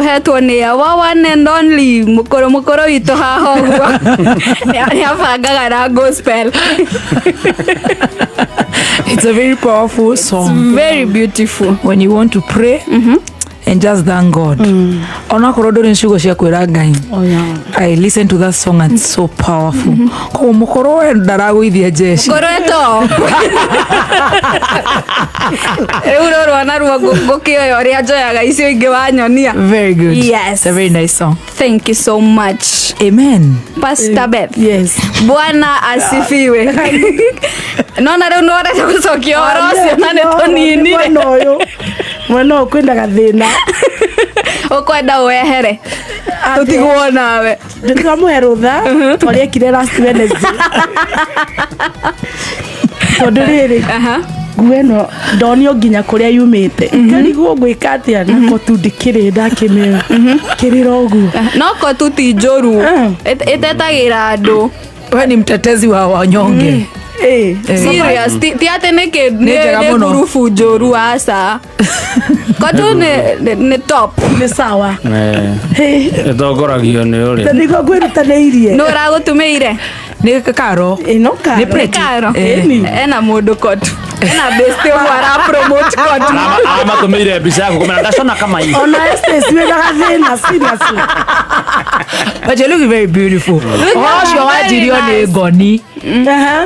Tũhetwo nĩ our one and only mũkũrũ mũkũrũ witũ haha ũguo. Nĩ abangaga na gospel. It's a very powerful song. Very beautiful. When you want to pray and just thank God. Onakorwo ndũrĩ ciugo cia kwĩra Ngai. Oh, yeah. I listen to that song and it's so powerful. Koguo mũkũrũ we ndaragũithia jeshi. Ngoro eto. Rĩu rũrũ naruo ngũkĩoya ũrĩa njoyaga icio ingĩ wanyonia. Very good. Yes. It's a very nice song. Thank you so much. Amen. Pastor Beth. Yes. Bwana asifiwe. Nona rĩu nĩwarenda gũcokia ũhoro ũcio na nĩ tũninire. Mwena ũyũ. Mwena ũyũ kwĩna gathĩna. Ũkwenda wehere. Tũtigwo nawe. Ndĩramũhe rũtha twarĩ ekire last Wednesday. Tondũ rĩrĩ nguo ĩno ndonio nginya kũrĩa yumĩte ngarigwo ngwĩka atĩa na kotu ndikĩrĩ ndakĩmĩoya kĩrĩra ũguo. No kotu ti njũru. Ĩtetagĩra andũ. We ni mtetezi wa wanyonge. Ĩĩ. Serious, ti atĩ nĩ kĩ Nĩ njega nĩ mũno. ngurubu njũru, aca. Kotu nĩ top. Nĩ sawa. Ĩtongoragio nĩ Na ũrĩa nĩguo ngwĩrutanĩirie. Nũ ũragũtumĩire? Nĩ Karo. Ĩno karo. Nĩ pretty. Karo. Ĩni. Ena mũndũ kotu. Ena best ũmwe ara promote kotu. Aramatũmĩire mbica yaku kũmera ndacona kamai. Ona Estes wĩna gathĩna, seriously. But you look very beautiful. Ũhoro ũcio wanjirio nĩ ngoni.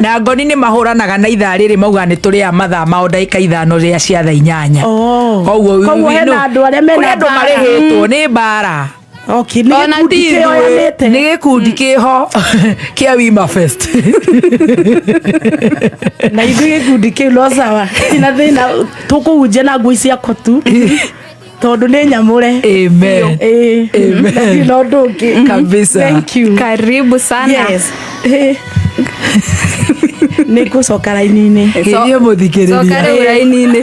Na ngoni nĩ mahũranaga na ithaa rĩrĩ mauga nĩ tũrĩa mathaa mao ndagĩka 5 rĩa cia thaa 8. Oh. Koguo Koguo we hena know. andũ arĩa mena Kũrĩ andũ mbara. marĩhĩtwo nĩ mbara. Okay, nĩ Ona gĩkundi ti ithuĩ. kĩoyanĩte. Nĩ gĩkundi kĩho kĩa Wima Fest. Na ithuĩ gĩkundi kĩu no sawa, tina thĩna, tũkũhunjia na nguo cia kotu tondũ nĩ nyamũre. Amen. Ĩĩ. Amen. Na ndirĩ na ũndũ ũngĩ. Kabisa. Thank you. Karibu sana. Yes. Ĩĩ. Nĩ ngũcoka raini-inĩ. Geithie mũthikĩrĩria. Coka rĩu raini-inĩ.